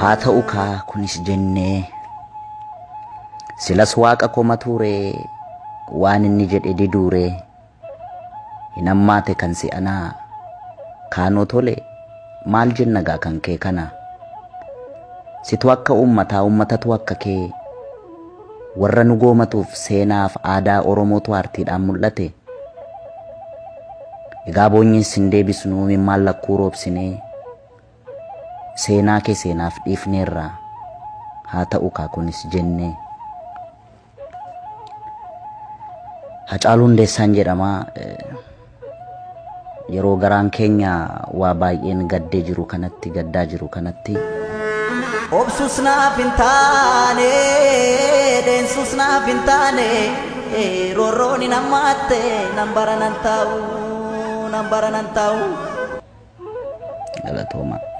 Haa ta'u kaa kunis jennee. Silas waaqa komatuuree waan inni jedhe diduuree. Hin hammaate kan si'anaa kaanoo tole maal jenna gaa kan kee kana. Situ akka uummataa uummatatu akka kee warra nu goomatuuf seenaaf aadaa Oromootu aartiidhaan mul'ate. Egaa boonyiin sin deebisnuu mimmaan lakkuu roobsinee seenaa kee seenaaf dhiifneerra haa ta'u kaa kunis jennee. Hacaaluu Hundeessaan jedhama. Yeroo garaan keenya waa baay'een gaddee jiru kanatti gaddaa jiru kanatti. Obsus naaf hin taane, deensus naaf hin taane, roorroon hin hammaatte, nan bara nan taa'u, nan bara nan taa'u. Galatoomaa.